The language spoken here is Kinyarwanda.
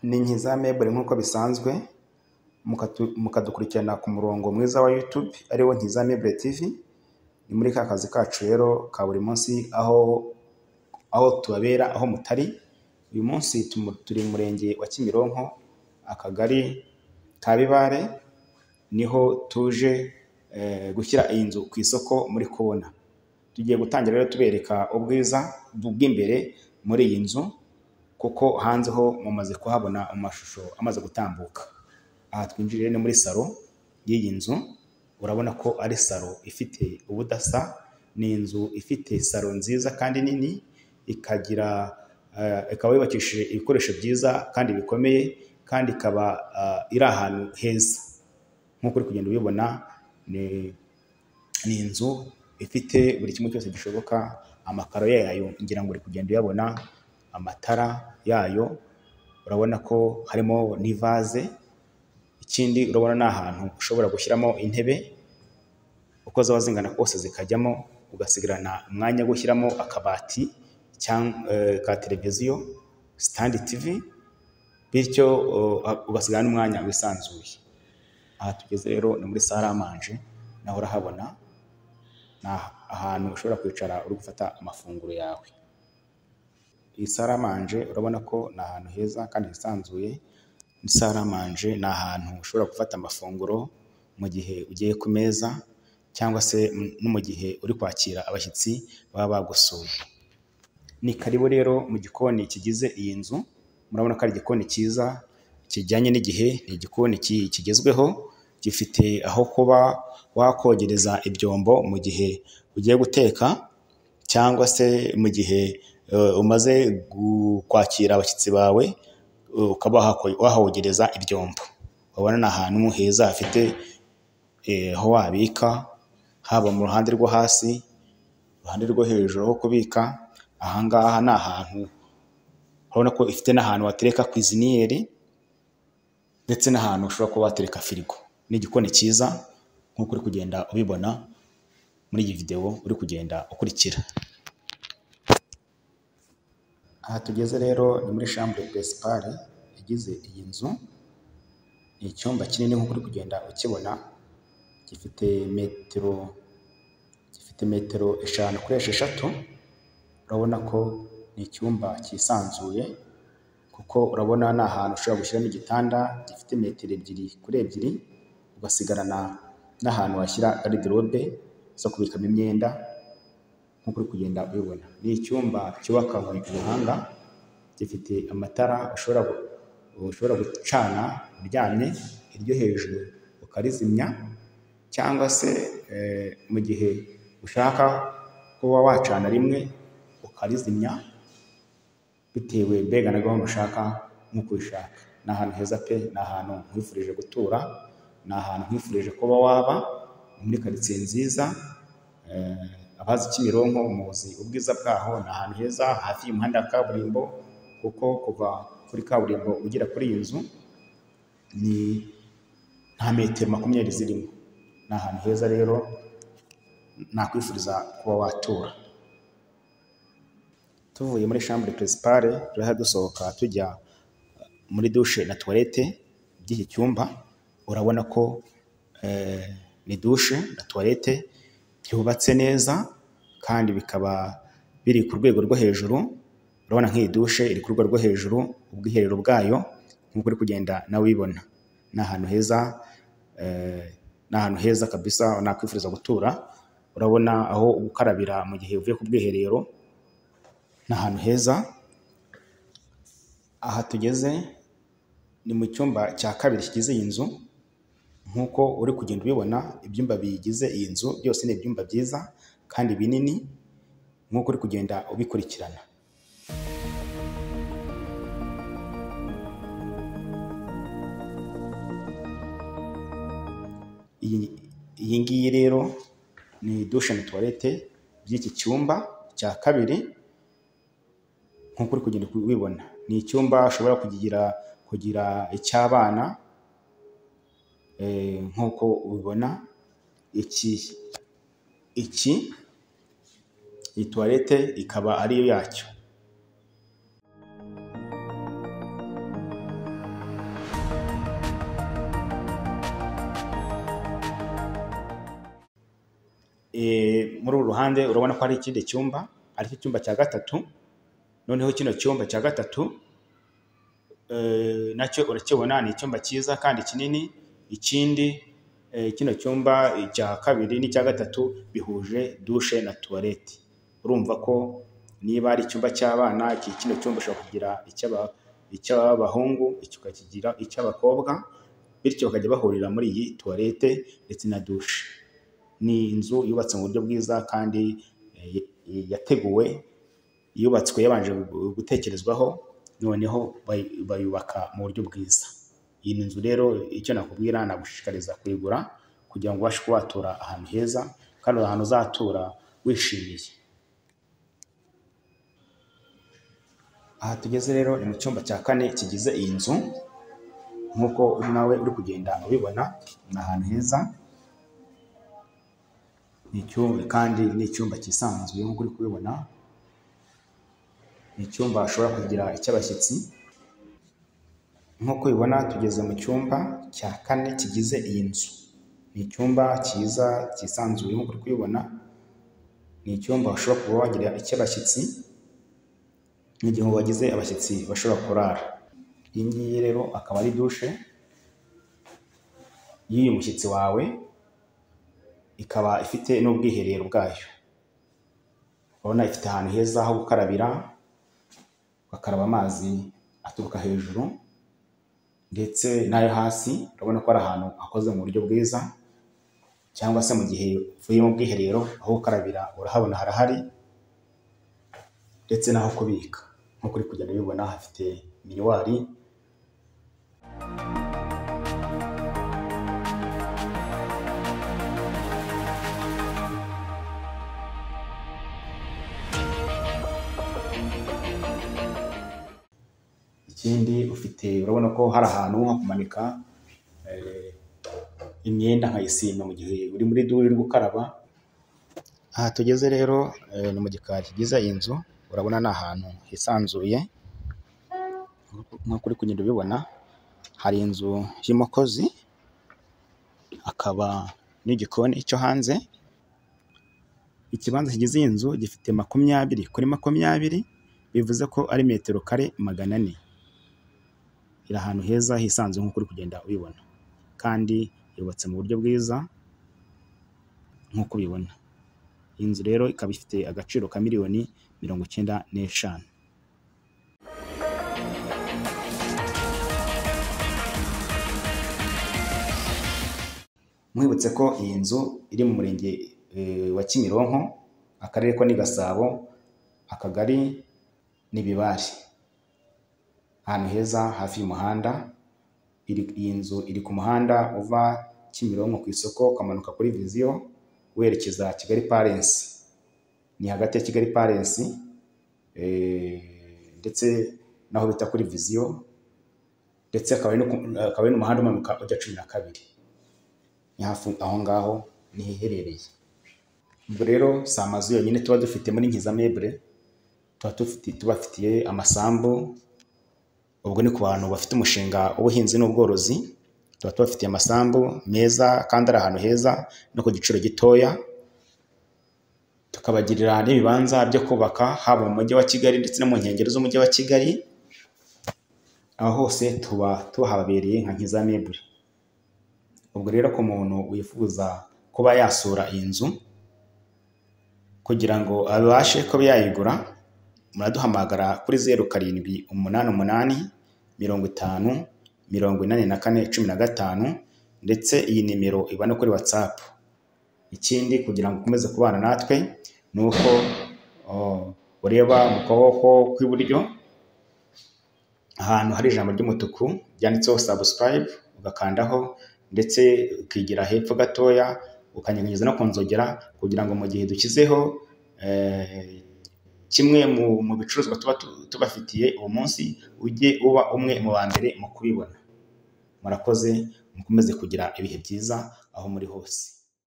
Ni Nkiza Meuble nk'uko bisanzwe, mukadukurikirana ku murongo mwiza wa YouTube ariwo Nkiza Meuble TV. Ni muri ka kazi kacu rero ka buri munsi aho tubabera aho mutari. Uyu munsi turi mu murenge wa Kimironko, akagari ka Bibare, niho tuje gushyira iyi nzu ku isoko muri kubona. Tugiye gutangira rero tubereka ubwiza bw'imbere muri iyi nzu, kuko hanze ho mumaze kuhabona amashusho amaze gutambuka. Aha twinjiriye ni muri salo y'iyi nzu, urabona ko ari salo ifite ubudasa, ni inzu ifite salo nziza kandi nini, ikagira ikaba yubakishije ibikoresho byiza kandi bikomeye, kandi ikaba iri ahantu heza. Nk'uko uri kugenda ubibona, ni inzu ifite buri kimwe cyose gishoboka. Amakaro yayo ngira ngo uri kugenda uyabona, amatara yayo urabona ko harimo n'ivaze. Ikindi urabona ni ahantu ushobora gushyiramo intebe uko zaba zingana kose zikajyamo, ugasigarana umwanya wo gushyiramo akabati ka televiziyo, stand TV, bityo ugasigarana n'umwanya wisanzuye. Aha tugeze rero ni muri salle à manger, naho urahabona ni ahantu ushobora kwicara uri gufata amafunguro yawe. Iyi salle à manger urabona ko ni ahantu heza kandi hisanzuye. Salle à manger ni ahantu ushobora gufata amafunguro mu gihe ugiye ku meza, cyangwa se no mu gihe uri kwakira abashyitsi baba bagusuye. Ni karibu rero mu gikoni kigize iyi nzu. Murabona ko ari igikoni cyiza kijyanye n'igihe, ni igikoni kigezweho, gifite aho kuba wakogereza ibyombo mu gihe ugiye guteka, cyangwa se mu gihe umaze kwakira abashyitsi bawe ukaba wahogereza ibyombo. Urabona ni ahantu heza hafite aho wabika, haba mu ruhande rwo hasi, uruhande rwo hejuru ho kubika. Aha ngaha ni ahantu urabona ko ifite n'ahantu watereka kwiziniyeri, ndetse n'ahantu ushobora kuba watereka firigo. Ni igikoni cyiza nk'uko uri kugenda ubibona muri iyi videwo uri kugenda ukurikira. Aha tugeze rero ni muri chambre principale igize iyi nzu. Ni icyumba kinini nk'uko uri kugenda ukibona, gifite metero 5 kuri 6. Urabona ko ni icyumba cyisanzuye, kuko urabona ni ahantu ushobora gushyiramo igitanda gifite metero 2 kuri 2, ugasigarana n'ahantu washyira garderobe zo kubikamo imyenda nk'uko uri kugenda ubibona. Ni icyumba cyubakanywe ubuhanga, gifite amatara ushobora gucana uryamye, iryo hejuru ukarizimya, cyangwa se mu gihe ushaka kuba wacana rimwe ukarizimya, bitewe mbega na gahunda ushaka nk'uko ubishaka. Ni ahantu heza pe, ni ahantu nkwifurije gutura, ni ahantu nkwifurije kuba waba, muri karitsiye nziza. Abazi Kimironko muzi ubwiza bwaho, ni ahantu heza hafi y'umuhanda wa kaburimbo, kuko kuva kuri kaburimbo ugera kuri iyi nzu ni nta metero 20 zirimo. Ni ahantu heza rero nakwifuriza kuba watura. Tuvuye muri chambre principale turahita dusohoka tujya muri douche na toilette by'iki cyumba. Urabona ko ni douche na toilette byubatse neza kandi bikaba biri ku rwego rwo hejuru. Urabona nk'iyi douche iri ku rwego rwo hejuru, ubwiherero bwayo nk'uko uri kugenda nawe ubibona. Ni ahantu heza, ni ahantu heza kabisa nakwifuriza gutura. Urabona aho gukarabira mu gihe uvuye ku bwiherero, ni ahantu heza. Aha tugeze ni mu cyumba cya kabiri kigize iyi nzu. Nk'uko uri kugenda ubibona, ibyumba bigize iyi nzu byose ni ibyumba byiza kandi binini, nk'uko uri kugenda ubikurikirana. Iyi ngiyi rero ni douche na toilette by'iki cyumba cya kabiri, nk'uko uri kugenda ubibona. Ni icyumba ushobora kugira icy'abana, nk'uko ubibona. Iyi toilette ikaba ariyo yacyo. Muri uru ruhande urabona ko hari ikindi cyumba, aricyo cyumba cya gatatu. Noneho kino cyumba cya gatatu nacyo urakibona, ni icyumba cyiza kandi kinini. Ikindi kino cyumba cya kabiri n'icya gatatu bihuje dushe na tuwarete. Urumva ko niba ari icyumba cy'abana, kino cyumba ushobora kugira icy'abahungu, iki ukakigira icy'abakobwa, bityo bakajya bahurira muri iyi tuwarete ndetse na dushe. Ni inzu yubatse mu buryo bwiza kandi yateguwe, yubatswe yabanje gutekerezwaho, noneho bayubaka mu buryo bwiza. Iyi nzu rero icyo nakubwira, nagushishikariza kuyigura kugira ngo ubashe kuba watura ahantu heza kandi ahantu uzatura wishimiye. Aha tugeze rero ni mu cyumba cya kane kigize iyi nzu, nk'uko nawe uri kugenda ubibona, ni ahantu heza, kandi ni icyumba cyisanzuye nk'uko uri kubibona, ni icyumba ushobora kugira icy'abashyitsi. Nk'uko ubibona tugeze mu cyumba cya kane kigize iyi nzu. Ni icyumba cyiza cyisanzuye nk'uko uri kubibona, ni icyumba ushobora kuba wagira icy'abashyitsi, n'igihe wagize abashyitsi bashobora kurara. Iyi ngiyi rero akaba ari dushe y'uyu mushyitsi wawe, ikaba ifite n'ubwiherero bwayo. Urabona ifite ahantu heza ho gukarabira, ugakaraba amazi aturuka hejuru ndetse n'ayo hasi. Urabona ko ari ahantu hakoze mu buryo bwiza, cyangwa se mu gihe uvuye mu bwiherero aho gukarabira urahabona harahari, ndetse n'aho kubika. Nk'uko uri kugenda ubibona hafite miriwari. Ikindi ufite, urabona ko hari ahantu ho kumanika imyenda nkayisima mu gihe uri muri dushe uri gukaraba. Aha tugeze rero ni mu gikari kigize iyi nzu, urabona ni ahantu hisanzuye nk'uko uri kugenda ubibona. Hari inzu y'umukozi, hakaba n'igikoni cyo hanze. Ikibanza kigize iyi nzu gifite 20 kuri 20, bivuze ko ari metero kare 400. Iri ahantu heza hisanzuye nk'uko uri kugenda ubibona, kandi yubatse mu buryo bwiza nk'uko ubibona. Iyi nzu rero ikaba ifite agaciro ka miliyoni 95. Mwibutse ko iyi nzu iri mu murenge wa Kimironko, akarere ko ni Gasabo, akagari ni Bibare. Ahantu heza hafi y'umuhanda. Iyi nzu iri ku muhanda uva Kimironko ku isoko ukamanuka kuri Viziyo werekeza Kigali Parensi. Ni hagati ya Kigali Parensi ndetse naho bita kuri Viziyo, ndetse akaba ari n'umuhanda umanuka ujya 12. Ni hafi aho ngaho niho iherereye. Ubwo rero si amazu yonyine tuba dufite muri Nkiza Meuble, tuba tubafitiye amasambu. Ubwo ni ku bantu bafite umushinga w'ubuhinzi n'ubworozi, tuba tubafitiye amasambu meza kandi ari ahantu heza no ku giciro gitoya. Tukabagirira n'ibibanza byo kubaka haba mu mujyi wa Kigali ndetse no mu nkengero z'umujyi wa Kigali. Aho hose tuba tuhabereye nka Nkiza Meuble. Ubwo rero ku muntu wifuza kuba yasura iyi nzu kugira ngo abashe kuba yayigura, muraduhamagara kuri 0 7 8 8 50 84 15, ndetse iyi nimero iba no kuri WhatsApp. Ikindi kugira ngo ukomeze kubana natwe ni uko ureba mu kuboko kw'iburyo ahantu hari ijambo ry'umutuku ryanditseho subscribe, ugakandaho, ndetse ukigira hepfo gatoya ukanyeganyeza no kunzogera, kugira ngo mu gihe dushyizeho kimwe mu bicuruzwa tuba tubafitiye uwo munsi, ujye uba umwe mu ba mbere mu kubibona. Murakoze, mukomeze kugira ibihe byiza aho muri hose.